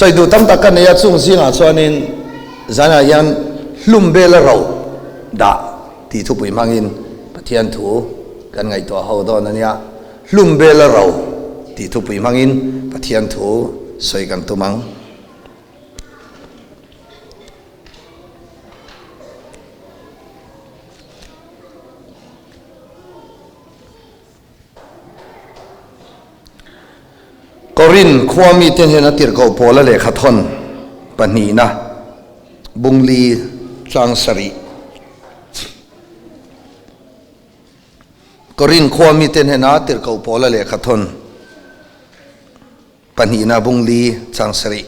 Sawi duh tam tak ka nei a, chung zingah chuanin zanah hian hlum bela ro dah tih thupui hmangin Pathian thu kan ngaihtuah ho dawn a nia. Hlum bela ro tih thupui hmangin Pathian thu sawi kan tum ang. Korin khua mite hnena tirhkoh Paula lehkhathawn pahnihna bungli tlang sarih. Korin khua mite hnena tirhkoh Paula lehkhathawn pahnihna bungli chang sarih.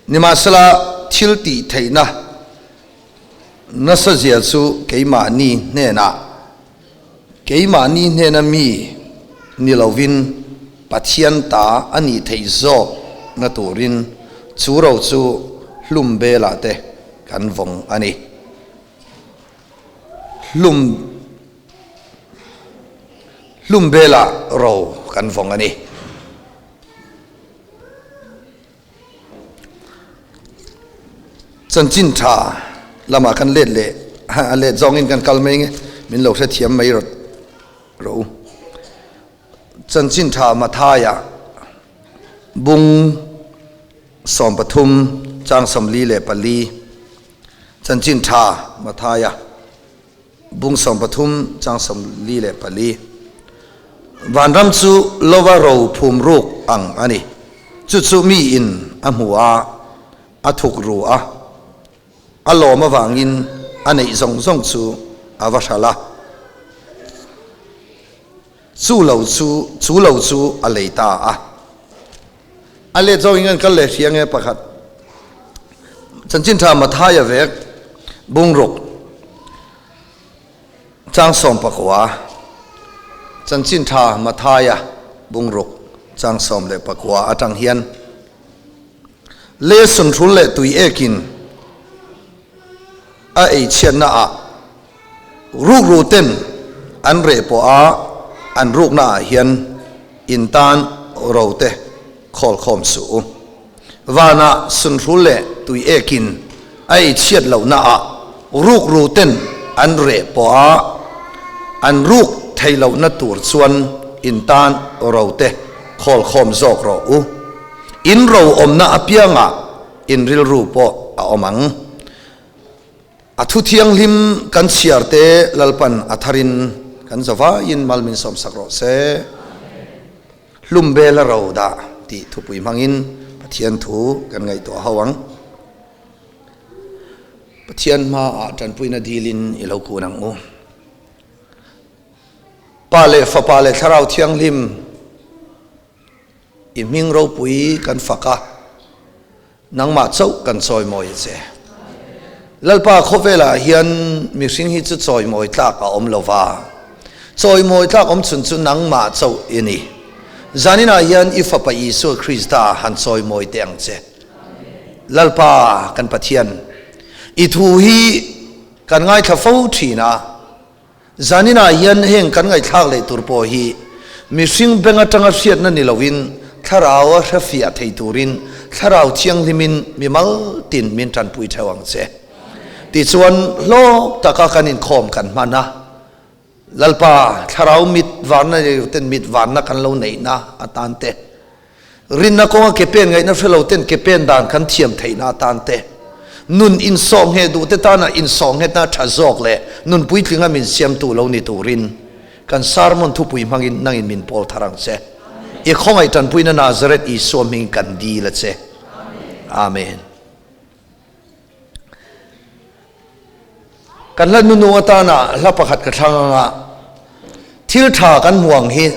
Nimahsela thil tih theihna nasa zia chu keimahni hnenah Keimahni hnena mi ni lovin Pathian ta a nih theih zawk na turin chu ro chu hlum belah te kan vawng a ni. Hlum hlum belah ro kan vawng a ni. Chanchin tha lamah kan let leh a let zawngin kan kal mai nge min lo hrethiam mai rawh rawh u. Chanchin tha Mathaia bung 13 chang 44 Chanchin tha Mathaia Bung 13 chang 44 Vanram chu lova ro phum ruk ang a ni. Chu chu mi in a hmu a, a thuk ru a, a lawm avangin a neih zawng zawng chu a va hral a. Chu lo chu, chu lo chu a lei ta a. A let zawng in kan kal leh hria nge pakhat. Chanchin tha Mathaia vek bungruk chang 14. Chanchin tha Mathaia bungruk chang 19 atang hian le sunhrul leh tui ekin a ei chhiatna ah Rukru ten an reh pawh a an rukna ah hian in tan ro te khawl khawm suh u. Vanah sunhrul leh tui ekin a ei chhiat lohna ah rukru ten an reh pawh a an ruk thei lohna tur chuan in tan ro te khawl khawm zawk rawh u. In ro awmna apiangah in rilru pawh a awm ang. A thu thianghlim kan chhiar te Lalpan a tharin kan zavaiin mal min sawmsak rawh se. Hlum bel a ro dah tih thupui hmangin Pathian thu kan ngaihtuah ho ang. Pathian hmaah tanpuina dilin i lo kun ang u. Pa leh Fapa leh Thlarau Thianghlim i hming ropui kan fak a. Nangmah chauh kan chawimawi a che. Lalpa khawvelah hian mihring hi chu chawimawi tlak a awm lo va, chawimawi tlak awm chhun chu nangmah chauh i ni. Zaninah hian i Fapa Isua Krista han chawimawi teh ang che. Lalpa kan Pathian, i thu hi kan ngaithla fo thin a, Zaninah hian heng kan ngaihthlak leh tur pawh hi mihring beng atanga hriatna ni loin thlarau a hrefiah thei turin Thlarau Thianghlimin mimal tin min tanpui theuh ang che. Tichuan hlawk taka kan inkhawm kan hman a, Lalpa thlarau mit varna nei lo ten mit varna kan lo neihna atan te, Rinna kawnga ke pen ngaihna hre lo ten ke pen dan kan thiam theihna atan te, nun insawh ngheh duh te tana insawh nghetna tha zawk leh nun puitlinga min siamtu lo ni turin kan sermon thupui hmangin nangin min pawl thar ang che. I khawngaih tanpuina Nazareth Isua hming kan dil a che. Amen. Kan hla nunung atana hla pakhat ka thlang anga thil tha kan hmu ang hi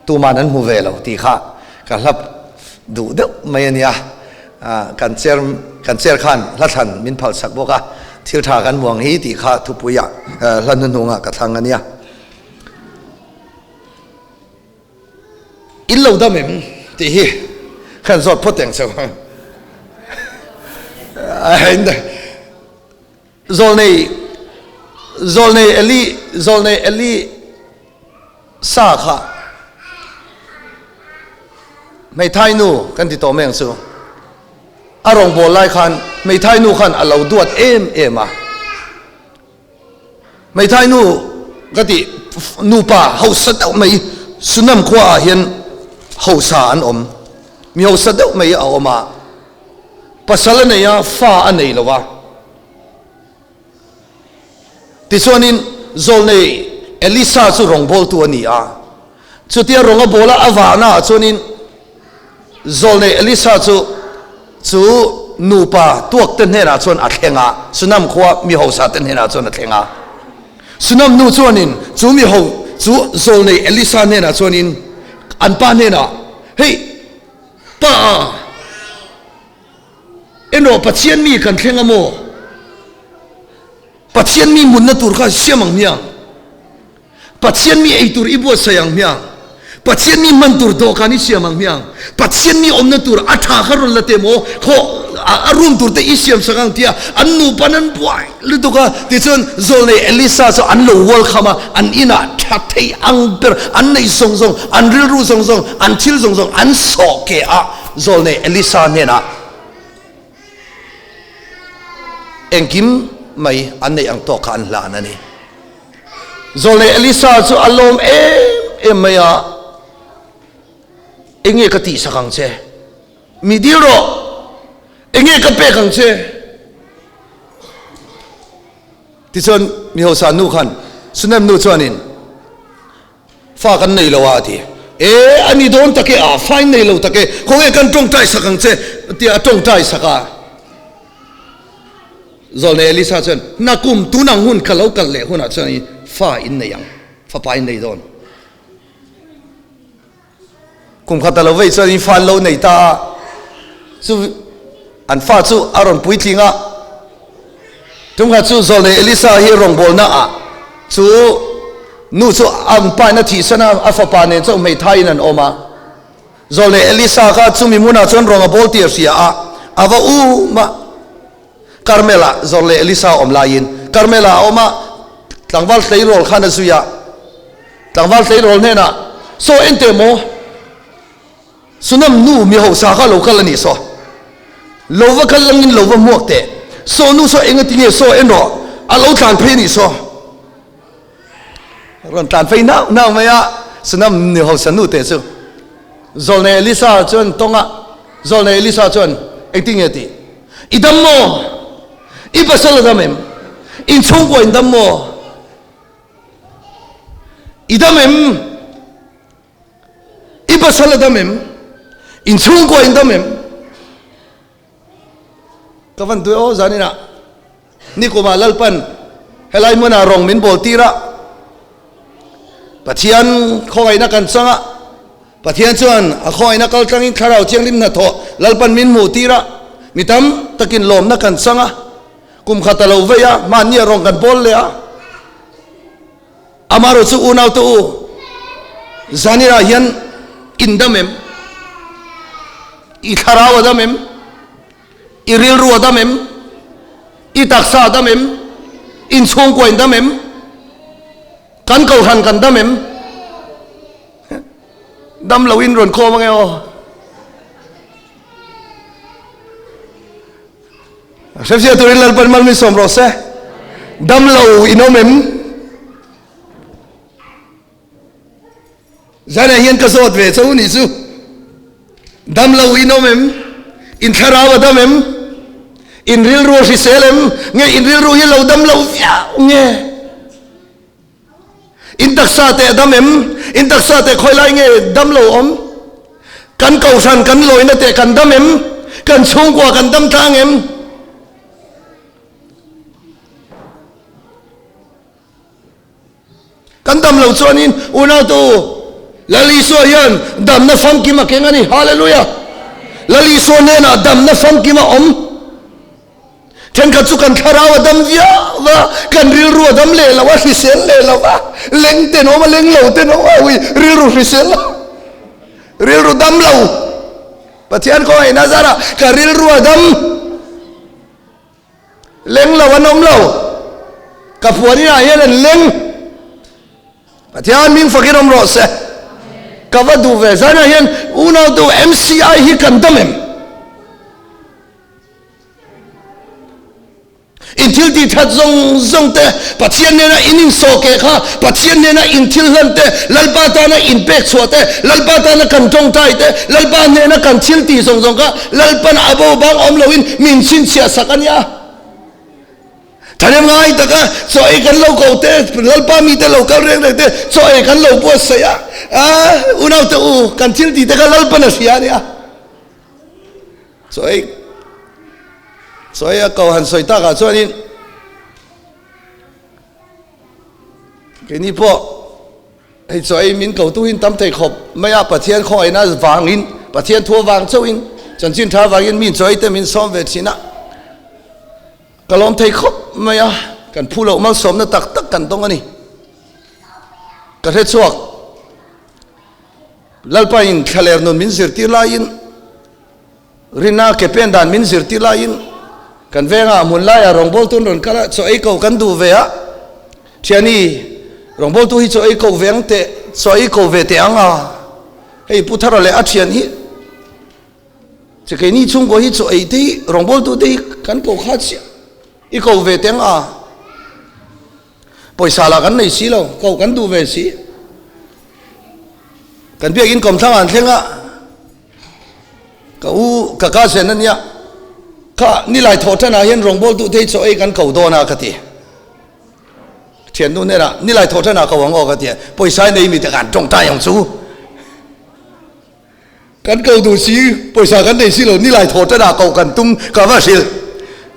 tuman an hmu ve lo tih kha ka hla duh deuh mai a nia. Kan chair kan chair khan hla thlan min phal sak bawk a, thil tha kan hmu ang hi tih kha thupuiah hla hnuhnungah ka thlang a nia. In lo dam em tih hi khan zawt phawt ang cheu. Zawlnei Zawlnei Eli Zawlnei Eli sa kha Hmeithai nu kan ti tawh mai ang chu. A rawngbâwl lai khan hmeithai nu khan a lo duat em em a. Hmeithai nu ka tih nupa hausa deuh mai Sunam khua ah hian hausa an awm. Mi hausa deuh mai a awm a. Pasal a nei a, fa a nei lo a. Tichuanin zawlnei Elisa chu rawngbawltu a ni a. Chutia rawng a bawl a, a vahna ah chuanin zawlnei Elisa chu chu nupa tuakte hnenah chuan a thleng a, Sunam khua mi hausa te hnenah chuan a thleng a. Sunam nu chuanin chu mi ho chu zawlnei Elisa hnenah chuanin an pa hnenah, Hei, pa a! Erawh Pathian mi kan thleng a maw? Pathian mi munna tur kha siam ang hmiang. Pathian mi ei tur i buatsaih ang hmiang. Pathian mi hman tur dawhkan i siam ang hmiang. Pathian mi awmna tur a tha kha rawn la teh maw? Khaw a room tur te i siam sak ang tia an nupa an buai lutuk a. Tichuan zawlnei Elisa chu an lo welcome a, an inah tha thei ang ber an neih zawng zawng, an rilru zawng zawng, an thil zawng zawng an sawh ke a. Zawlnei Elisa hnenah engkim mai an neih ang tawk kha an hlan a ni. Zawlnei Elisa chu a lawm em em mai a, Enge ka tihsak ang che? Mi dil rawh! Enge ka pek ang che? Tichuan mi hausa nu khan Sunem nu chuanin, Fa kan nei lo a, a ti. E, a ni dawn tak e, a fa in nei lo tak e, khawnge kan tawngtai sak ang che, tia a tawngtai sak a. Zawlnei Elisa chuan, Nakum, tunang hun ka lo kal leh hunah chuan i fa in nei ang, fapa in nei dawn. Kum khat a lo vei chuan in fa an lo nei ta a, chu an fa chu a rawn puitling a. Tum khat chu Zawlnei Elisa hi rawngbawlna ah chu nu chu an pa in a thihsan a, a fapa nen chauh hmeithai in an awm a. Zawlnei Elisa kha chumi hmunah chuan rawng a bawl tih a hria a, a va um a. Karmel ah Zawlnei Elisa a awm laiin Karmel ah a awm a, tlangval tleirawl khan a zui a. Tlangval tleirawl hnenah, Saw en teh maw? Sunam nu mi hausa kha lo kal a nih saw. Lo va kal langin lo va hmuak teh. Saw nu saw enga tinge saw en rawh, a lo tlan phei a nih saw. Rawn tlan phei nauh nauh mai a, Sunam nu hausa nu teh chu. Zawlnei Elisa chuan tawng a, Zawlnei Elisa chuan engtinge tih? I dam maw? I pasal a dam em? Inchhungkua in dam maw? I dam em? I pasal a dam em? In chhungkua in dam em? Ka van tui aw zanin ah nikum ah Lalpan helai hmun ah rawng min bawl tir a, Pathian khawngaihna kan chang a, Pathian chuan a khawngaihna kal tlangin Thlarau Thianghlim hnathawh Lalpan min hmuh tir a, mi tam takin lawmna kan chang a, kum khat a lo vei a, hmanni ah rawng kan bawl leh a. Amaherawh chu unaute u, zanirah hian in dam em? I thlarau a dam em? I rilru a dam em? I taksa a dam em? In chhungkua in dam em? Kan kohhran kan dam em? Dam lo in rawn khawm ange aw. Hrevzia turin Lalpan mal min sawm rawh se. Dam lo in awm em? Zanah hian ka zawt ve cho ni chu. Dam lo in awm em? In thlarau a dam em? In rilru a hrisel em? Nge in rilru hi lo dam lo viau nge? In taksa te a dam em? In taksa te khawi lai nge dam lo awm? Kan kohhran kan lawina te kan dam em? Kan chhungkua kan dam tlang em? Kan dam lo chuanin unautu Lal Isua hian damna famkim a keng a ni. Hallelujah! Lal Isua hnenah damna famkim a awm. Thenkhat chu kan thlarau a dam viau va, kan rilru a dam leh lo a, hrisel leh lo va, leng ten awm a, leng lo ten awm a, ui rilru hrisel lo, rilru dam lo. Pathian khawngaih nazara ka rilru a dam, leng lo an awm lo, ka puan inah hian an leng. Pathian ming fakin awm rawh se. Ka va duh ve. Zanah hian unautu MCI hi kan dam em? In thil tih that zawng zawng te, Pathian nena in insawh keh kha, Pathian nena in thil hlan te, Lalpa tana in pek chhuah te, Lalpa tana kan tawngtai te, Lalpa hnena kan thil tih zawng zawng kha Lalpan a bo bang awm loin min chhinchhiah sak a nia. Thahnem ngai taka chaw ei kan lo ko te, Lalpa mite lo kal reng reng te, chaw ei kan lo buatsaih a, unau te u, kan thil tih te kha Lalpan a hria a nia. Chaw ei chaw ei a ko han sawi takah chuanin keini pawh hei chaw ei min ko tuhin tam thei khawp mai a, Pathian khawngaihna vangin, Pathian thu avang chauhin, chanchin tha avangin mi chaw ei te min sawm ve thin a, ka lawm thei khawp mai a, kan phu loh malsawmna tak tak kan dawng a ni. Ka hrechhuak. Lalpain thlaler nun min zirtir laiin, rinna ke pen dan min zirtir laiin, kan vengah hmun laiah rawngbawltu an rawn kal a, chaw ei ko kan duh ve a, Thiani, rawngbawltu hi chaw ei ko ve ang teh, chaw ei ko ve teh ang a, hei Pu Thara leh a thian hi, che keini chhungkaw hi chaw ei te hi, rawngbawltu te hi kan ko kha chiah, i ko ve teh ang a. Pawisa lah kan nei si lo, ko kan duh ve si. Kan biakin kawmthlang ah an thleng a, ka u ka cousin a nia, kha nilai thawh tan ah hian rawngbâwl duh thei chaw ei kan ko dawn a ka ti. Thiannu hnenah nilai thawh tan ah ko ang aw ka ti a, pawisa i nei mi te khan tawngtai ang chu. Kan ko duh si, pawisa kan nei si lo, nilai thaw tan ah koh kan tum ka va hrilh.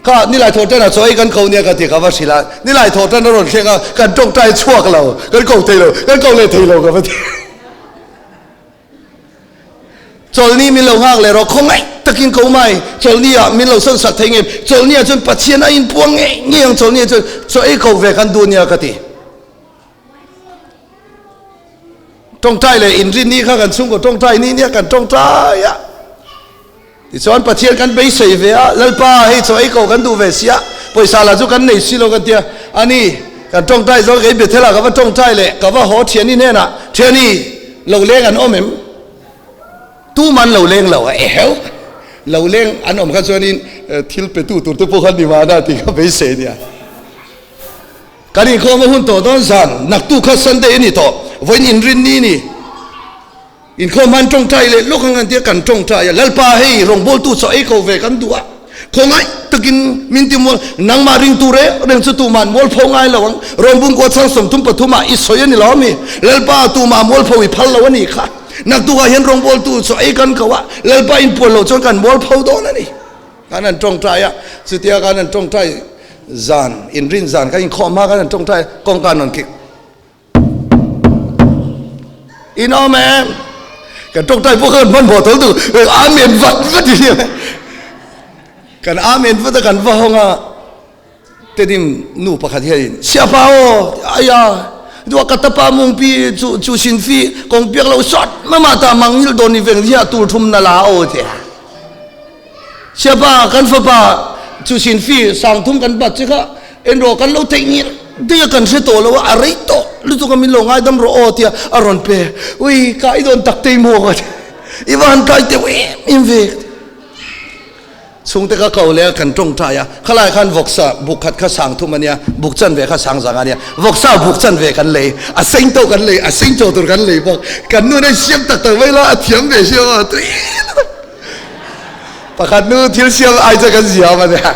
Kha nilai thaw tan ah chaw ei kan ko nia ka ti ka va hrilh a, nilai thaw tan a rawn thleng a, kan tawngtai chhuak lo, kan ko thei lo, kan ko leh thei lo ka va ti. Chawlhni min lo nghak leh rawh, khawngaih takin ko mai, chawlhni ah min lo sawn sak thei ngei, chawlhni ah chuan Pathian a inpuang ngei ngei ang, chawlhni ah chuan chaw ei ko ve kan duh nia ka ti. Tawngtai leh inrin ni kha kan chhungkaw tawngtai ni nia kan tawngtai a. Tichuan Pathian kan beisei ve a, Lalpa hei chaw ei ko kan duh ve sia, pawisa lah chu kan nei si lo kan tia. Ani, kan tawngtai zawk kei Bethel ah ka va tawngtai leh ka va haw thiani hnenah, Thiani, lo leng an awm em? Tuman lo leng lo a, eheu, lo leng an awm kha chuanin thil petu tur te pawh kha ni mahna tih ka beisei nia. Kan inkhawm a hun tawh dawn zan, naktuk kha Sunday a ni tawh, vawiin inrin ni ni. Inkhawm han tawngtai leh lawk ang an tia kan tawngtai a, Lalpa hei rawngbawltu chaw ei ko ve kan duh a, khawngaih takin min ti mual, nangmah ringtu reng reng chu tumah an mualpho ngai lo ang, rawngbung kua chang 33 ah i sawi a ni lo ami, Lalpa tumah mualpho i phal lo a ni kha, naktuk ah hian rawngbawltu chaw ei kan ko a, Lalpa inpuan lo chuan kan mualpho dawn a ni. Kan han tawngtai a, chutia kan han tawngtai zan, inrin zan kan inkhawm hma kan han tawngtai a, kawngka an rawn kik. In awm em? Kan tawngtai pawh khan hmanhmawh tho duh, Amen vat vat i hria. Kan Amen vat a kan va hawng a, Tedim nu pakhat hianin, Siapa aw, aya, duah ka tapa mungpi chu chu sin fi kawng piak lo sawt mama ta mang hil dawn ni veng hiah tur thum na la aw tia. Siapa kan fapa chu sin fi sang thum kan bat che kha en rawh kan lo theih ngir daih a kan hre tawh lo a, a rei tawh lutuk a min lo ngaidam rawh aw tia a rawn pe. Ui ka i dawn tak tei maw ka ti. I va han kai teuh em em ve. Chhungte ka ko leh a kan tawngtai a, khalai khan vawksa buk khat kha sang thum a nia, buk chanve kha sang zang a nia, vawksa buk chanve kan lei, a seng tawh kan lei, a seng chaw tur kan lei bawk, kan nu nei siam tak tak mai la a thiam ve siam a, tui lutuk. Pakhat nu thil siam ai chuan kan ziam a nia,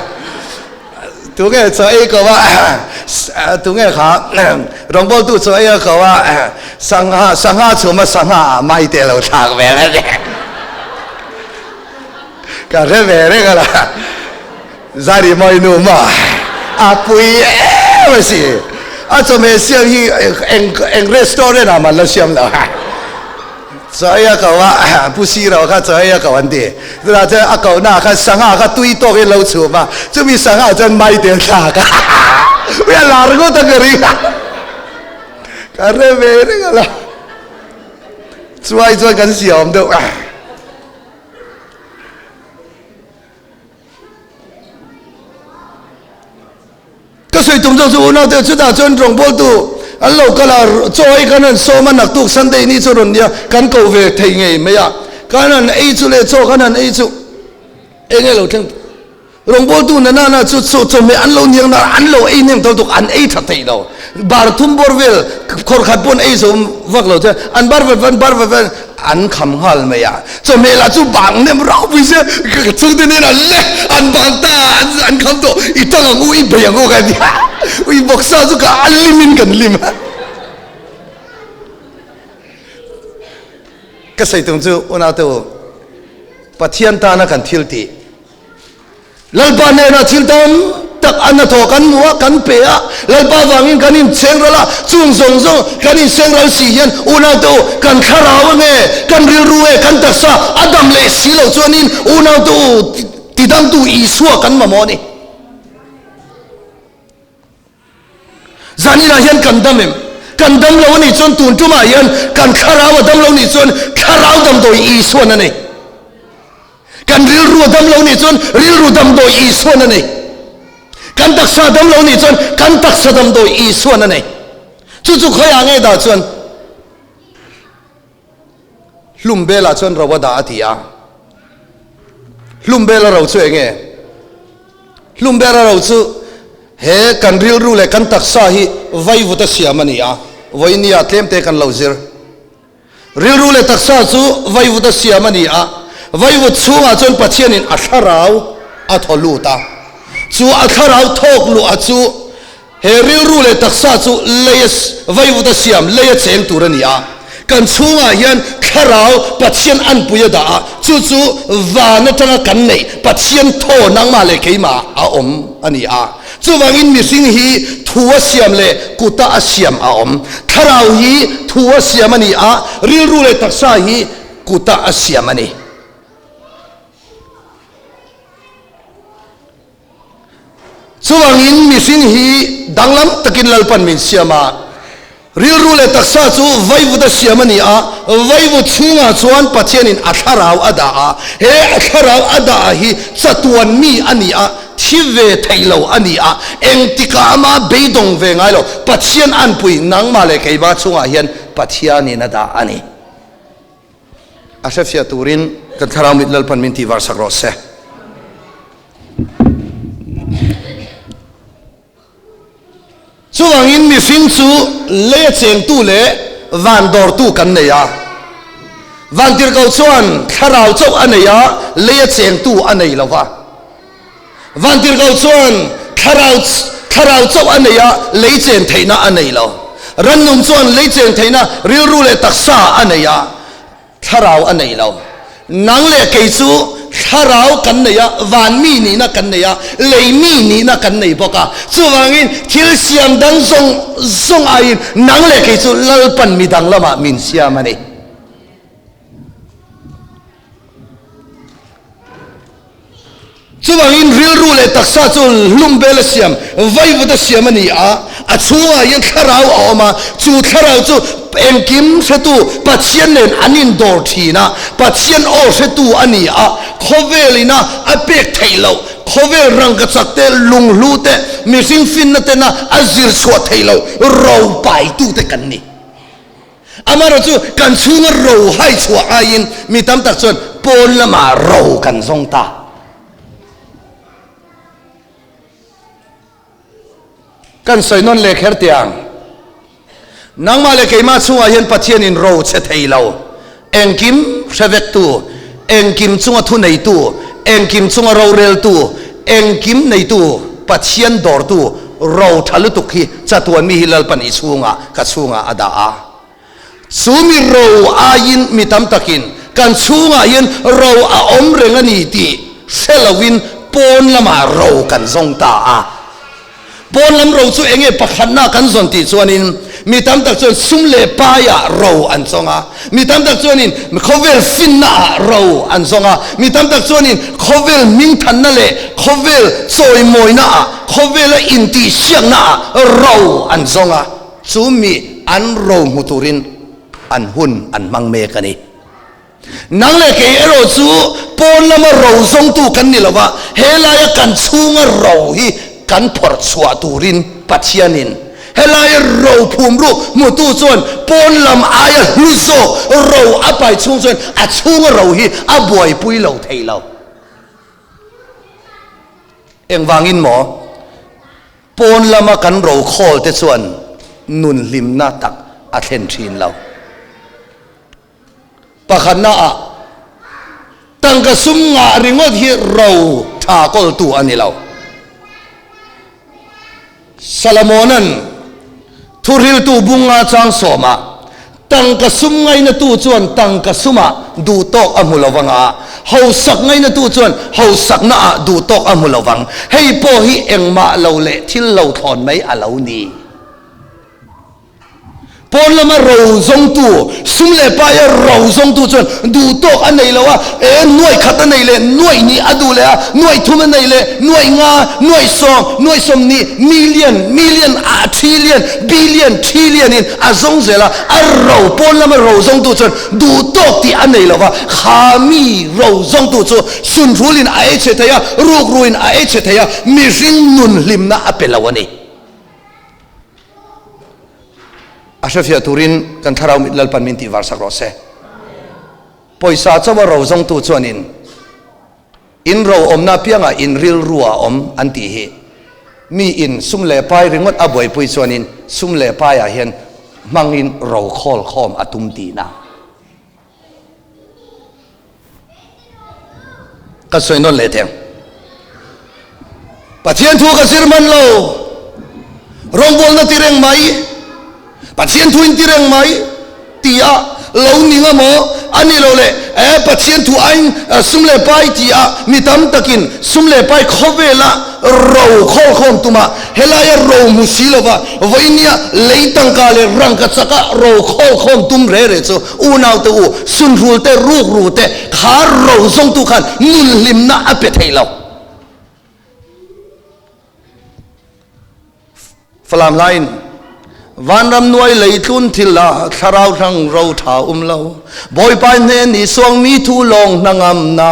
tunge chaw ei ko a, tunge kha rawngbawltu chaw ei a ko a, sangha sangha chhum a sangha ah mai te lo thlak vel a nia. Ka hre ve reng a la, Zari mawi nu maw a pui em a si. A chawhmeh siam hi eng eng restaurant ah man la siam lo. Chaw ei a ko a, Pu Siro kha chaw ei a ko an ti. Chutah chuan a kohna ah khan sangha kha tui tawkin lo chhum a, chumi sangha chuan mai te thlak a. Ui a lar ngawt ang ka ring a. Ka hre ve reng a la. Chuai chuan kan siam deuh a. Ka sawi tum zawk chu unau te chutah chuan rawngbawltu An lo kal a, chaw ei kan han sawm a, naktuk Sunday ni chu rawn nia, kan ko ve thei ngei mai a. Kan han ei chu leh chaw kan han ei chu eng nge lo thleng Rawngbawltu na nana chu chaw chawhmeh an lo niang na an lo ei nem tawh tuk an ei tha thei lo. Bar thum bawr vel khawr khat pawn ei zo vak lo chuan an bar vat vat bar vat vat an kham nghal mai a. Chawhmeh lah chu bang nem rau pui se ka chhungte nen an le an bang ta an an kham tawh i tang ang u i bei ang u ka ti a. Ui bawksa chu ka a lim in kan lim a. Ka sawi tum chu unaute u Pathian tana kan thil tih Lalpa hnenah thil tam tak a hnathawh kan hmu a, kan pe a, Lalpa vangin kan incheng ral a, chung zawng zawng kan inseng ral si hian unaute u, kan thlarau ange, kan rilru e, kan taksa a dam leh si loh chuanin unaute u tidamtu Isua kan mamawh a ni. Zaninah hian kan dam em? Kan dam lo a nih chuan tun tumah hian kan thlarau a dam lo nih chuan thlarau damdawi Isuan a nei. Kan rilru a dam lo nih chuan rilru damdawi Isuan a nei. Kan taksa a dam lo nih chuan kan taksa damdawi Isuan a nei. Chu chu khawiah nge dah chuan hlum belah chuan ro a dah a ti a. Hlum bela ro chu eng nge? Hlum bela ro chu he kan rilru leh kan taksa hi vaivut a siam a ni a, vawinia tlemte kan lo zir. Rilru leh taksa chu vaivut a siam a ni a, vaivut chhungah chuan Pathianin a thlarau a thaw lut a. Chu a thlarau thawk luh a chu He rilru leh taksa chu lei a vaivut a siam, lei a cheng tur a ni a. Kan chhungah hian thlarau Pathian anpui a dah a, chu chu van atanga kan neih Pathian thaw nangmah leh keimah a awm a ni a. Chuvangin mihring hi thu a siam leh kuta a siam a awm. Thlarau hi thu a siam a ni a, rilru leh taksa hi kuta a siam a ni. Chuvangin mihring hi danglam takin Lalpan min siam a, rilru leh taksa chu vaivut a siam a ni a, vaivut chhungah chuan Pathianin a thlarau a dah a, he a thlarau a dah hi chatuan mi a ni a, thi ve theih lo a ni a, engtikah ama beidawng ve ngai lo, Pathian anpui nangmah leh keimah chungah hian Pathianin a dah a ni. A hrefiah turin kan thlarau mit Lalpan min tihvar sak rawh se. Chuvangin mihring chu lei a chengtu leh van dawrtu kan nei a. Vantirhkoh chuan thlarau chauh a nei a, lei a chengtu a nei lo va. Vantirhkoh chuan thlarau thlarau chauh a nei a, lei chen theihna a nei lo. Rannung chuan lei chen theihna rilru leh taksa a nei a, thlarau a nei lo. Nang leh kei chu thlarau kan nei a, van mi nihna kan nei a, lei mi nihna kan nei bawk a. Chuvangin thil siam dang zawng zawng aiin nang leh kei chu Lalpan midang lamah min siam a ni. Chuvangin rilru leh taksa chu hlum bel a siam, vaivut a siam a ni a, a chhungah hian thlarau a awm a, chu thlarau chu engkim hretu Pathian nen an indawr thin a, Pathian aw hretu a ni a, khawvel ina a pek theih loh, khawvel rangkachak te, lunghlu te, mihring finna tena a zir chhuah theih loh ro paitute kan ni. Amaherawhchu, kan chhunga ro hai chhuah aiin mi tam tak chuan pawn lamah ro kan zawng ta. Kan sawi nawn leh kher teh ang. Nangmah leh keimah chhungah hian Pathianin ro che thei lo. Engkim hre vektu, engkim chunga thu neitu, engkim chunga roreltu, engkim neitu, Pathian dawrtu ro tha lutuk hi chatuan mi hi Lalpan i chhungah, ka chhungah a dah a. Chu mi ro aiin mi tam takin kan chhungah hian ro a awm reng a ni tih hre loin pawn lamah ro kan zawng ta a. Pawn lam ro chu enge pakhatna kan zawn tih chuanin mi tam tak chuan sum leh paiah ro an zawng a, mi tam tak chuanin khawvel finnaah ro an zawng a, mi tam tak chuanin khawvel hmingthanna leh khawvel chawimawinaah, khawvela intihsiaknaah ro an zawng a, chu mi an ro hmu turin an hun an hmang mek a ni. Nang leh kei erawh chu pawn lama ro zawngtu kan ni lo va, he laia kan chhunga ro hi kan phawrh chhuah turin Pathianin. Helai ro phum ruk hmutu chuan pawn lam aia hlu zawk ro a pai chhung chuan a chhunga ro hi a buaipui lo thei lo. Engvangin maw? Pawn lama kan ro khawl te chuan nun hlimna tak a thlen thin lo. Pakhatna ah tangka sum ngah ringawt hi ro tha kawltu a ni lo. Salomona'n thuhriltu bunga chang sawmah, Tangka sum ngainatu chuan tangka sumah duhtawk a hmu lo vang a, hausak ngainatu chuan hausaknaah duhtawk a hmu lo vang. Hei pawh hi engmah lo leh thil lo thlawn mai a lo ni. Pawn lama ro zawngtu, sum leh paia ro zawngtu chuan duhtawk a nei lo a, e, nuaih khat a nei leh, nuaih hnih a duh leh a, nuaih thum a nei leh, nuaih nga, nuaih sawm, nuaih sawmhnih, million, million, a trillion, billion, trillion in a zawng zel a, a ro, pawn lama ro zawngtu chuan duhtawk tih a nei lo va, kha mi ro zawngtu chu sunrulin a ei chhe thei a, rukruin a ei chhe thei a, mihring nun hlimna a pe lo a ni. A hrefiah turin kan thlarau mit Lalpan min tihvar sak rawh se. Pawisa chauha ro zawngtu chuanin in ro awmna apiangah in rilru a awm an tih hi mi in sum leh pai ringawt a buaipui chuanin sum leh paiah hian hmangin ro khawl khawm a tum tihna. Ka sawi nawn leh theng. Pathian thu ka zir man lo. Rawngbawlna ti reng mai. Pathian thu in ti reng mai. Ti a lo ning a maw? A ni lo le. E Pathian thu aiin sum leh pai ti a mi tam takin sum leh pai khawvela ro khawlkhawm tuma helaia ro hmu si lova vawinia lei tangka leh rangka chaka ro khawlkhawm tum re re chu Unau te u, sunhrul te, rukru te, kha ro zawngtu khan nun hlimna a pe thei lo. Falam hlain, Vanram nuai lei tlun thil ah thlarau hrang ro tha um lo, Bawipa hnen i suang mi thu lawng hna ngam na.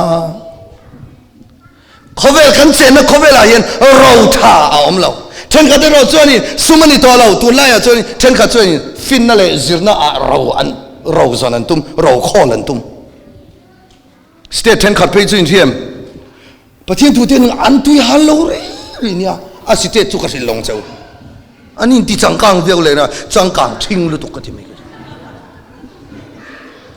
Khawvel kan chenna khawvelah hian ro tha a awm lo. Thenkhat erawh chuanin sum a ni tawh lo, tunlaiah chuanin thenkhat chuanin finna leh zirna ah ro an ro zawn an tum, ro khawl an tum. State thenkhat phei chu inhriam Pathian thu te an tui hal lo rei rei nia, a state chu ka hrilh lawng cheu. An inti changkang viau leh na changkang thing lutuk ka ti mai.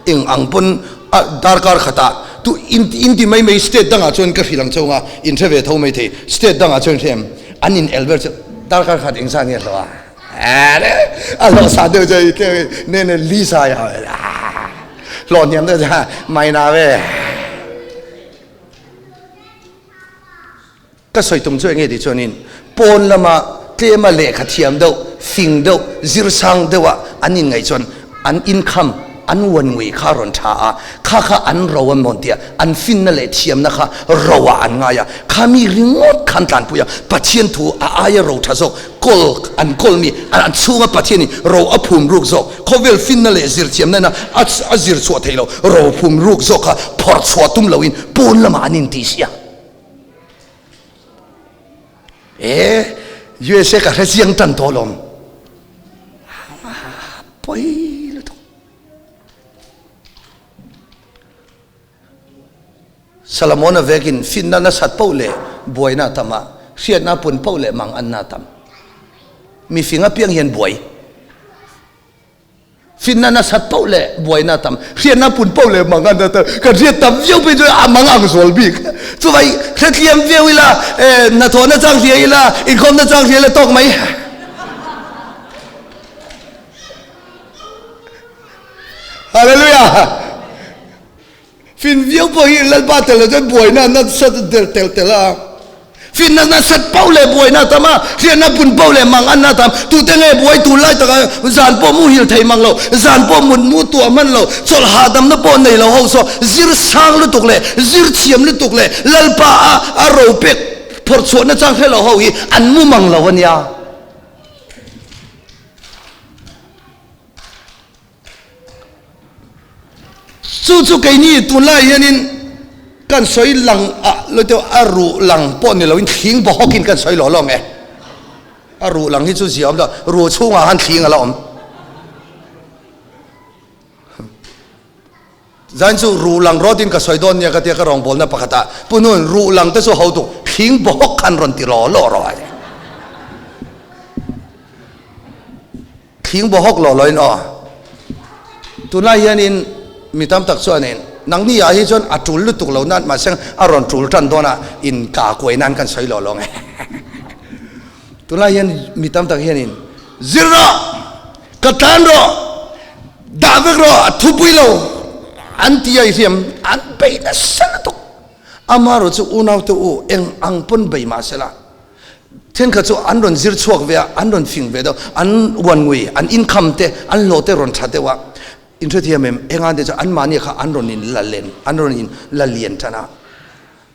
Eng ang pawn a darkar khatah tu in in ti mai mai state dangah chuan ka hrilh ang chauh nga in hre ve tho mai thei state dangah chuan hre em an in el ber chu darkar khat eng zan nge hlawh a a hlawh sa deuh chu ne ne li sa ya hlawh hniam deuh chu mai na ve Ka sawi tum chu enge tih chuanin pawn lama tlema lehkha thiam deuh, fing deuh, zir sang deuha an inngaih chuan an income, an uan ngui kha a rawn tha a, kha kha an ro a mawn tia an finna leh thiamna kha roah an ngai a, kha mi ringawt kha an tlanpui a, Pathian thu a aia ro tha zawk kawl an kawl mi, an chhunga Pathianin ro a phum ruk zawk, khawvel finna leh zir thiamna ina a zir chhuah theih loh ro phum ruk zawk kha phawrh chhuah tum loin pawn lamah an intihsiak. E USA ka hre chiang tan tawh lawm. Poi lutuk. Solomon a vekin finna nasat poh leh buaina a tam a, hriatna pun poh leh mang anna a tam. Mi fing apiang hian buai. Finna nasat poh leh buaina tam, hriatna pun poh leh mang an tam. Kan hriat tam viau phei chuan a mang ang zual bik. Chuvai hretliam viau ila, hnathawhna chang hria ila, inkhawmna chang hria ila tawk mai. Hallelujah! Fin viau pawh hi Lalpa tel lo chuan buaina nasat tel tel tel a. Finna nasat poh leh buaina a tam a, hriatna pun poh leh mang anna a tam. Tute nge buai tur lai taka zan pawh muhil thei mang lo, zan pawh mut mu tuah hman lo, chawlh hahdamna pawh nei lo ho saw zir sang lutuk leh zir thiam lutuk leh Lalpa a a ro pek phawrh chhuahna chang hre lo ho hi an mu mang lo a nia. Chu chu keini tunlai hianin kan sawi lang ah lo deuh a ruh lang pawh ni loin thling bawhawkin kan sawi lawh lawng e. A ruh lang hi chu zia awm lo, ruh chhungah khan thling a la awm. Zain chu ruh lang rawtin ka sawi dawn nia ka tia ka rawngbawlna pakhatah Pu Nun ruh lang te chu ho tuk thling bawk khan rawn ti law law rawh a ti. Thling bawhawk law lawin aw. Tunlai hianin mi tam tak chuanin nangni ah hi chuan a tul lutuk lo nan mahse a rawn tul tan dawn a in ka kuai nan kan sawi law law nge. Tunlai hian mi tam tak hianin zir rawh, ka tlan rawh, dah vek rawh, a thupui lo an ti a i hriam an bei nasa lutuk. Amaherawhchu chu unaute u eng ang pawn bei mahsela Thenkhat chu an rawn zir chhuak ve a, an rawn fing ve deuh, an uan ngui, an income te, an hlawh te rawn tha deuh a, in hrethiam em? Enga te chu anmahni kha an rawn in la len, an rawn in la lian tan a.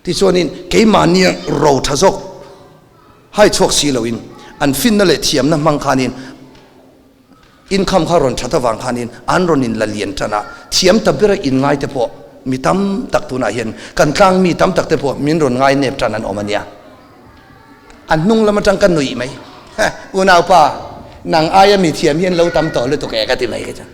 Tichuanin keimahnia ro tha zawk hai chhuak si loin an finna leh thiamna hmang khanin income kha rawn that avang khanin an rawn in la lian tan a, thiam ta bera in ngai te pawh mi tam tak tunah hian kan tlang mi tam tak te pawh min rawn ngai nep tan an awm a nia. A hnung lam atang ka nuih mai. Heh, unaupa, nang aia mi thiam hian lo tam tawh lutuk e ka ti mai kei chuan.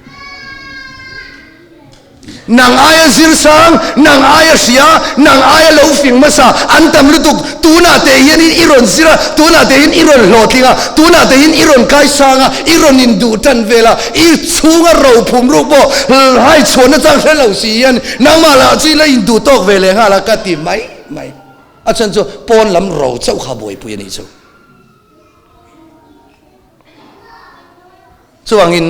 Nang aia zir sang, nang aia hria, nang aia lo fing hmasa an tam lutuk. Tunah te hianin i rawn zir a, tunah te hian i rawn hlawhtling a, tunah te hian i rawn kai sang a, i rawn induh tan vel a, i chhunga ro phum ruk pawh hai chhuahna chang hre lo si hian nangmah lah chu i la induh tawk ve leh nghal a ka ti mai mai. A chhan chu pawn lam ro chauh kha buaipui a nih chu. Chuvangin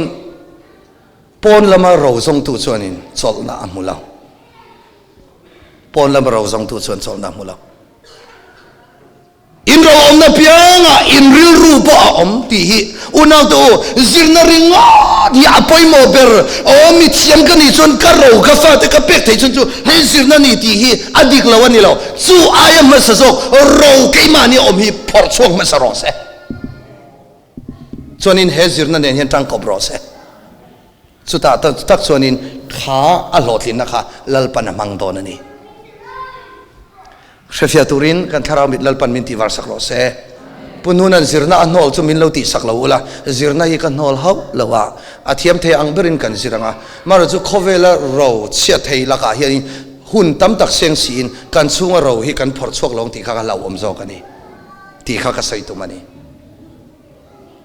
pawn lama ro zawngtu chuanin chawlhna a hmu lo. Pawn lama ro zawngtu chuan chawlhna a hmu lo. In ro awmna piangah in rilru pawh a awm tih hi Unaute u, zirna ringawt hi a pawimawh ber. Aw, mi thiam ka nih chuan ka ro ka fate ka pek theih chhun chu hei zirna ni tih hi a dik lo a ni lo. Chu aia hmasa zawk ro keimahni awm hi phawrh chhuak hmasa rawh se. Chuanin he zirna nen hian tangkawp rawh se. Chutah tak chuanin kha a hlawhtlinna kha Lalpan a hmang dawn a ni. Hrefiah turin kan thlarau mit Lalpan min tihvar sak rawh se. Pu Nunan zirna a hnawl chu min lo tihsak lo ula, zirna hi ka hnawl hauh lo a, a thiam thei ang berin kan zir ang a. Amaherawhchu chu khawvela ro chhiat thei lakah hianin hun tam tak seng siin kan chhunga ro hi kan phawrh chhuak lo ang tih kha ka hlauhawm zawk a ni tih kha ka sawi tum a ni.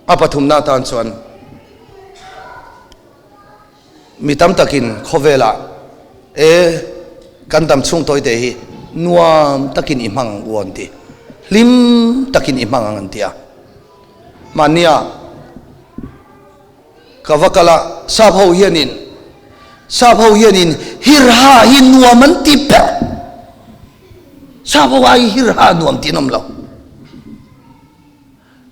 A pathumna atan chuan mi tam takin khawvelah e kan dam chhung tawite hi nuam takin i hmang ang u an ti, hlim takin i hmang ang an ti a. Mahnia ka va kal a, sap ho hianin sap ho hianin hirha hi nuam an ti ber, sap ho ai hirha nuam tih an awm lo.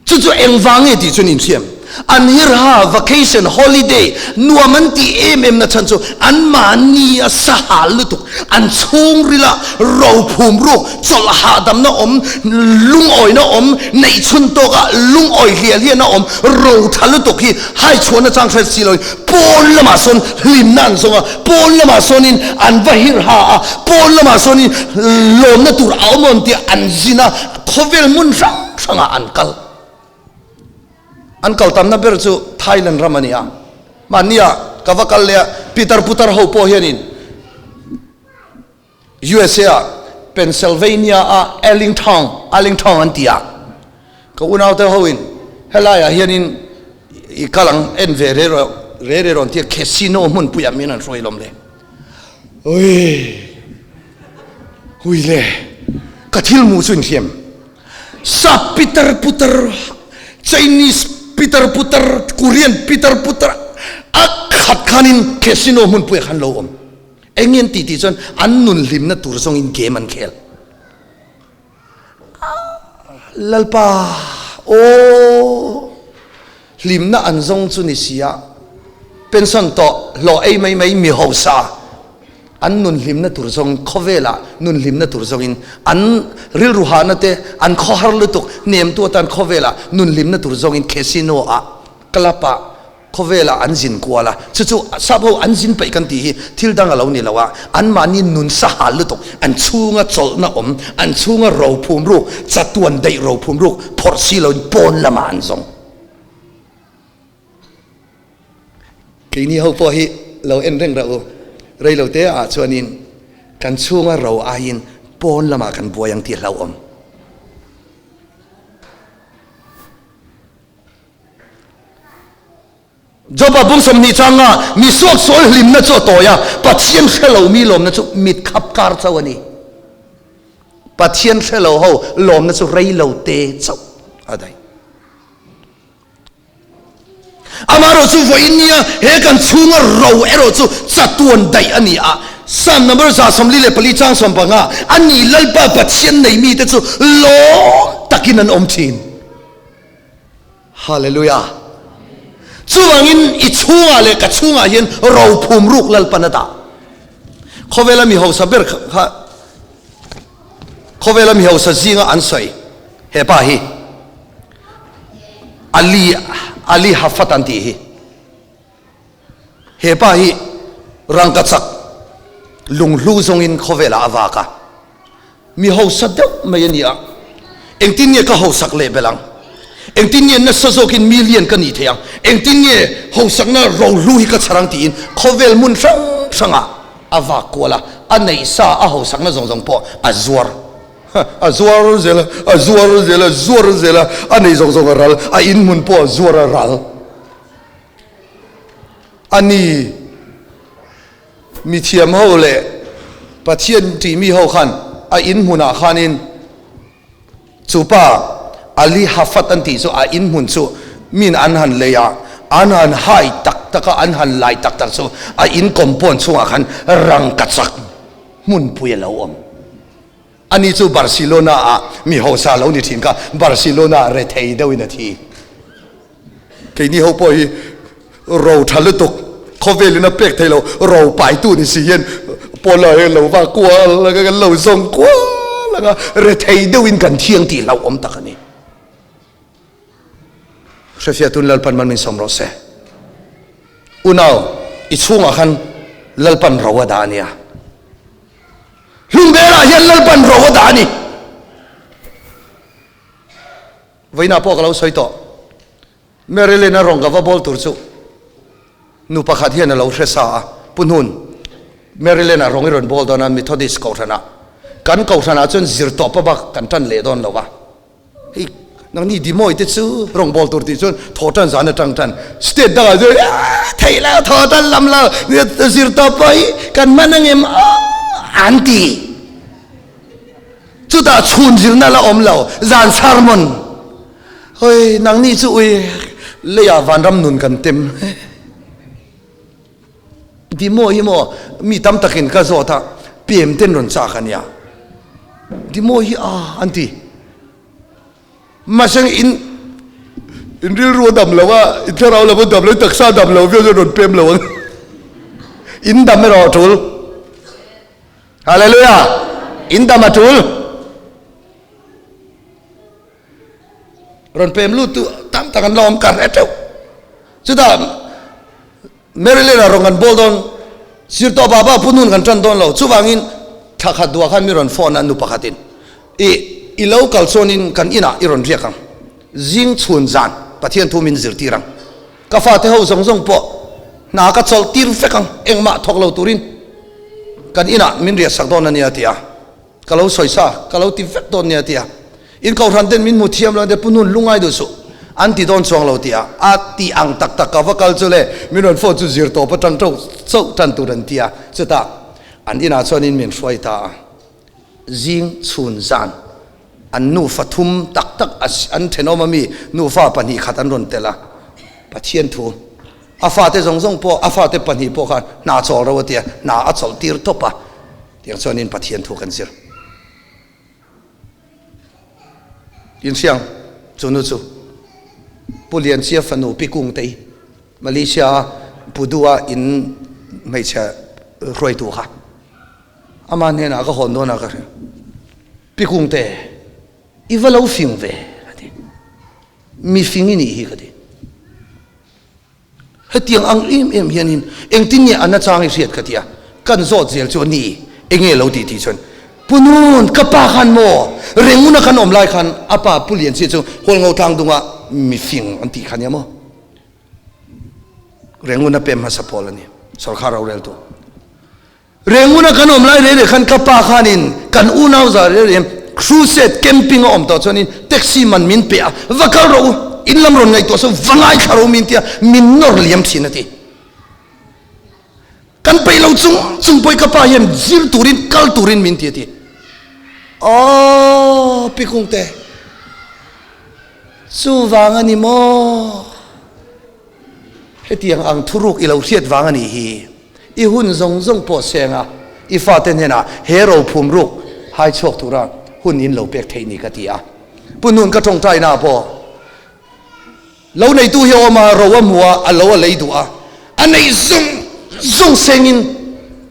Chu chu engvang nge tih chuan inhriam. An hirha, vacation, holiday, nuam an tih em em na chhan chu anmahni a sahal lutuk, an chhungrila ro phum ruk, chawlh hahdamna awm, lungawina awm, neih chhun tawka lungawi hliah hliahna awm, ro tha lutuk hi hai chhuahna chang hre si loin pawn lamah sawn hlimna an zawng a, pawn lamah sawnin an va hirha a, pawn lamah sawnin lawmna tur a awm awn tih an zin a, Khawvel hmun hrang hrangah an kal. An kal tamna ber chu Thailand ram a ni a. Mahnia ka va kal leh a, pitar putar ho pawh hianin USA ah Pennsylvania a Arlington, Arlington an ti a. Ka unaute hoin helaiah hianin i kal ang en ve re re re rawn ti a, casino hmunpuiah min an hruai lawm le. Ui! Hui le, ka thil hmuh chu inhriam. Sap pitar putar, Chinese pitar putar, Korean pitar putar a khat khanin casino hmunpui ah khan lo awm. Eng nge an tih tih chuan an nun hlimna tur zawngin game an khel. Lalpa, aw, hlimna an zawng chu ni si a, pension tawh hlawh ei mai mai mi hausa an nun hlimna tur zawng khawvelah nun hlimna tur zawngin an rilru hahna te an khawhar lutuk hnemtu atan khawvelah nun hlimna tur zawngin casino ah club ah. Khawvelah an zin kual a, chu chu sap ho an zin peih kan tih hi thil dang a lo ni lo a, anmahni nun sa hal lutuk, an chhunga chawlhna awm, an chhunga ro phum ruk, chatuan daih ro phum ruk phawrh si loin pawn lamah an zawng. Keini ho pawh hi lo en reng rah u, reilote ah chuanin kan chhunga ro aiin pawn lamah kan buai ang tih hlauhawm. Joba bung 20 changa mi suak sual hlimna chu a tawi a, Pathian hre lo mi lawmna chu mit khap kar chauh a ni. Pathian hre lo ho lawmna chu rei lo te chauh a daih. Amaherawh chu vawiin nia he kan chhunga ro erawh chu chatuan daih a ni a. Psalm number 144 chang 15, A ni Lalpa Pathian nei mite chu lawm takin an awm thin. Hallelujah! Chuvangin i chhungah leh ka chhungah hian rophum ruk Lalpan a dah. Khawvela mi hausa ber kha khawvela mi hausa zinga an sawi he pa hi Ali Ali Hafat an tih hi. He pa hi rangkachak lunghlu zawngin khawvelah a vak a. Mi hausa deuh mai a ni a, engtin nge ka hausak leh belh ang? Engtin nge nasa zawkin mi lian ka nih theih ang? Engtin nge hausakna rohlu hi ka chhar ang tiin khawvel hmun hrang hrangah a vak kual a, a neih sa a hausakna zawng zawng pawh a zuar. A zuar zel a, a zuar zel a, zuar zel a, a neih zawng zawng a ral, a in hmun pawh a zuar a ral a ni. Mithiam ho leh Pathian tihmi ho khan a inn hmunah khanin chu pa Ali Hafat an tih chu a inn hmun chu min an han lei a, an han hai tak tak a, an han lai tak tak chu a inn compound chhungah khan rangkachak hmunpui a lo awm. Ani chu Barcelona ah mi hausa lo ni thin kha Barcelona ah rethei deuhin a thi. Keini ho pawh hi ro tha lutuk khawvelin a pek thei lo ro paitu ni si hian pawn ah hian lo va kual anga kan lo zawng kual anga rethei deuhin kan thiang tih hlauhawm tak a ni. Hrefiatun Lalpan man min sawm rawh se. Unau i chhungah khan Lalpan ro a dah a nia. Hlumberah hian Lalpan ro a dah a ni. Vawiinah pawh ka lo sawi tawh. Marilyn a rawn ka va bawl tur chu nu pakhat hian a lo hre sa a, Pu Hnun, Marilyn a rawng i rawn bawl dawn a, Methodist kohhranah. Kan kohhranah chuan zir tawp a bak kan tan leh dawn lo va. Hei, nangni Dimawi te chu rawn bawl tur tih chuan thaw tan zan atang tan state dangah chuan theih lo, thaw tan lam lo, zir tawp pawh hi kan hman angem an ti. Chutah chhun zirna la awm lo, zan sermon. Hoi, nangni chu ui leiah vanram nun kan tem. Ti maw hi maw mi tam takin ka zawt a, pem ten rawn chak a nia. Ti maw hi a an ti. Mahse in in rilru a dam lo a, in thlarau lam a dam lo, in taksa a dam lo viau chuan rawn pem lo ang. In dam erawh a tul. Hallelujah! In dam a tul. Rawn pem lut tu tam tak an la awm kar e teuh. Chutah Maryland ah rawn kan bawl dawn sir tawh baba pu nun kan tan dawn lo. Chuvangin thla khat duah khan mi rawn phone a nu pakhatin i i lo kal chuanin kan inah i rawn riak ang. Zing chhun zan Pathian thu min zirtir ang. Ka fate ho zawng zawng pawh hna ka chawlh tir vek ang, engmah thawk lo turin kan inah min riah sak dawn a nia ti a, ka lo sawi sa, ka lo ti vek dawn nia ti a, in kohhran ten min hmu thiam lo ania pu nun lungai duh suh an ti dawn chuang lo ti a, a ti ang tak tak ka va kal chu le min rawn phone chu zir tawp atang teuh chauh tan tur an ti a, chutah an inah chuanin min hruai ta a. Zing chhun zan an nufa thum tak tak an thenawm a mi nufa pahnih khat an rawn tel a, Pathian thu a fate zawng zawng pawh a fate pahnih pawh khan hna chawl ro a ti a, hna a chawlh tir tawp a, tiang chuanin Pathian thu kan zir. Inhriang chu nu chu Pu Lianchia fanu Pi Kungtei Malaysia a Pudu a in hmeichhe hruaitu kha. Ama hnenah ka hawn dawn a ka hria. Pi Kungte, i va lo fing ve ka ti. Mi fing i nih hi ka ti. Hetiang ang em em hianin engtin nge a nachang i hriat ka ti a, kan zawt zel chu a ni, enge lo tih tih chuan Pu Nun, ka pa khan maw? Renguna kan awm lai khan a pa Pu Lianchia chu Hualngo tlangdunga mifing an tih kha nia maw? Renguna pem hmasa pawl a ni, sorkar roreltu. Renguna kan awm lai rei rei khan ka pa khanin kan unau za rei rei crusade camping a awm tawh chuanin taxi man min pe a, va kal rawh u, in lam rawn ngaihtuah saw va ngaithla rawh u min tia min nawr liam thin a ti. Kan peih lo chung chung pawhin ka pa hian zir turin kal turin min ti a ti. Aww Pi Kungte, chuvang a ni maw? Hetiang ang thuruk i lo hriat vang a nih hi. I hun zawng zawng pawh seng a, i fate hnenah he rophum ruk hai chhuak tura hun in lo pek theih ni ka ti a. Pu Nun ka tawngtaina ah pawh lo neitu hi a awm a, ro a hmu a, a lo a lei duh a, a neih zawng zawng sengin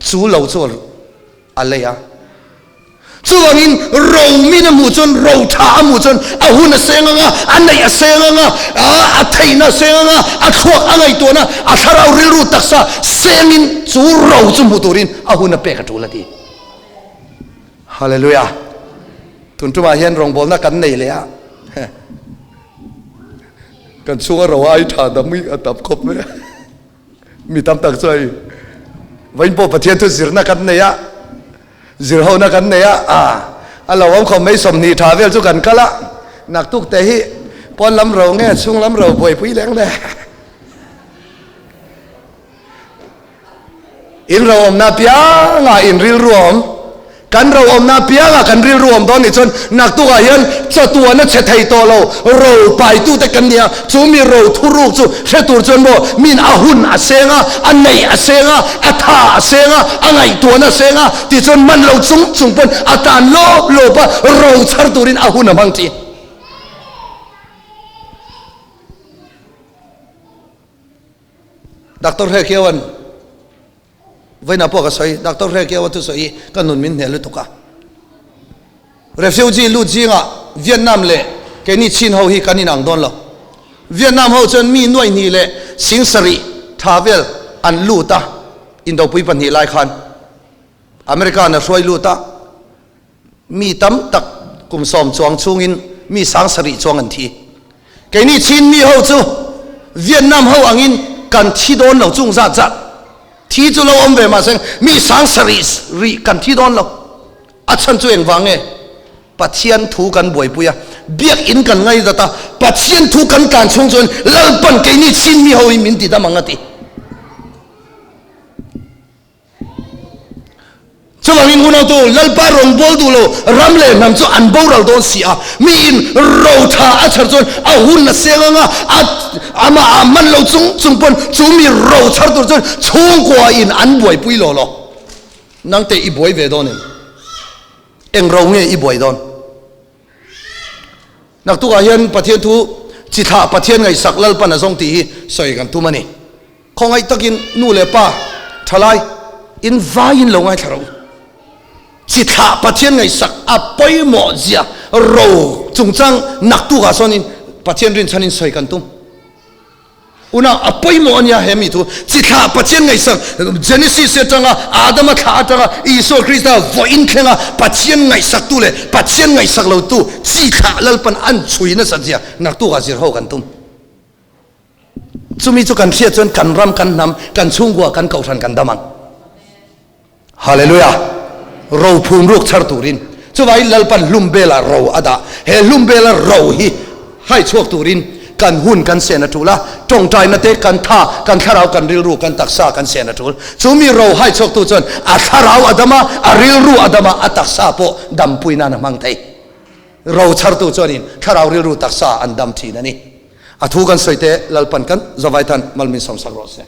chu lo chu a lei a. Chuvangin ro min a hmuh chuan, ro tha a hmuh chuan a hun a seng ang a, a neih a seng ang a, a theihna a seng ang a, a thluak a ngaihtuahna, a thlarau rilru taksa sengin chu ro chu hmu turin a hun a pek a tul a ti. Hallelujah! Tun tumah hian rawngbawlna kan nei leh a, kan chhunga ro ai tha dam hi a tam khawp mai a. Mi tam tak chu hei vawiin pawh Pathian thu zirna kan nei a, zir hona kan nei a, a a lo awm khawp mai 20 tha vel chu kan kal a, naktuk te hi pawn lam ro nge chhung lam ro buaipui leng le. In ro awmna piangah in rilru a awm. Kan ro awmna piangah kan rilru awm dawn nih chuan naktukah hian chatuan a che thei tawh lo, ro paitute kan ni a, chu mi ro thuruk chu hre tur chuan maw min a hun a seng a, a neih a seng a, a tha a seng a, a ngaihtuahna a seng a, tichuan man lo chung chung pawn a tan lawp lawp a, ro chhar turin a hun a hmang tih. Doctor Hrekhiawan Vawiinah pawh ka sawi, Doctor Hrekhiawa thusawi hi ka nun min hneh lutuk a. Refugee lut zingah Vietnam leh keini Chin ho hi kan inang dawn lo. Vietnam ho chuan mi nuaihnih leh 7000 tha vel an lut a, Indopui pahnih lai khan America an a hruai lut a, Mi tam tak kum sawm chuang chhungin mi 7000 chuang an thi. Keini Chin mi ho chu Vietnam ho angin kan thi dawn lo chung zat zat. Thi chu lo awm ve mahse mi 7000 rih kan thi dawn lo. A chhan chu engvang nge? Pathian thu kan buaipui a, biakinn kan ngaihzat a, Pathian thu kan tlan chhung chuan Lalpan keini Chin mi ho hi min ti dam ang a ti. Chuvangin unautu, Lalpa rawngbâwl duh lo ram leh hnam chu an boral dawn si a. Miin ro tha a chhar chuan a hun a seng ang a, a amah a man lo chung chung pawn chu mi ro chhar tur chuan chhungkuain an buaipui lo lo. Nangte i buai ve dawn em? Eng ro nge i buai dawn? Naktukah hian Pathian thu chi thlah Pathian ngaihsak Lalpan a zawng tih hi sawi kan tum a ni. Khawngaih takin nu leh pa thalai in vaiin lo ngaithla rawh u. Chi thlah Pathian ngaihsak a pawimawh zia ro chungchang naktukah sawnin Pathian rinchhanin sawi kan tum. Una a pawimawh a nia he mi thu chi thlah Pathian ngaihsak Genesis atanga Adama thlah atanga Isua Krista vawiin thlenga Pathian ngaihsaktu leh Pathian ngaihsak lotu chi thlah Lalpan an chhui nasat zia naktukah zir ho kan tum. Chumi chu kan hriat chuan kan ram, kan hnam, kan chhungkua, kan kohhran kan dam ang. Hallelujah! Ro phum ruk chhar turin chuvangin Lalpan hlum bela ro a dah. He hlum bela ro hi hai chhuak turin kan hun kan sen a tul a, tawngtaina te kan tha, kan thlarau, kan rilru, kan taksa kan sen a tul. Chumi ro hai chhuaktu chuan a thlarau a dam a, a rilru a dam a, a taksa pawh dampui nan a hmang thei. Ro chhartu chuanin thlarau, rilru, taksa an dam thin a ni. A thu kan sawi te Lalpan kan Zavaitan mal min sawmsak rawh se.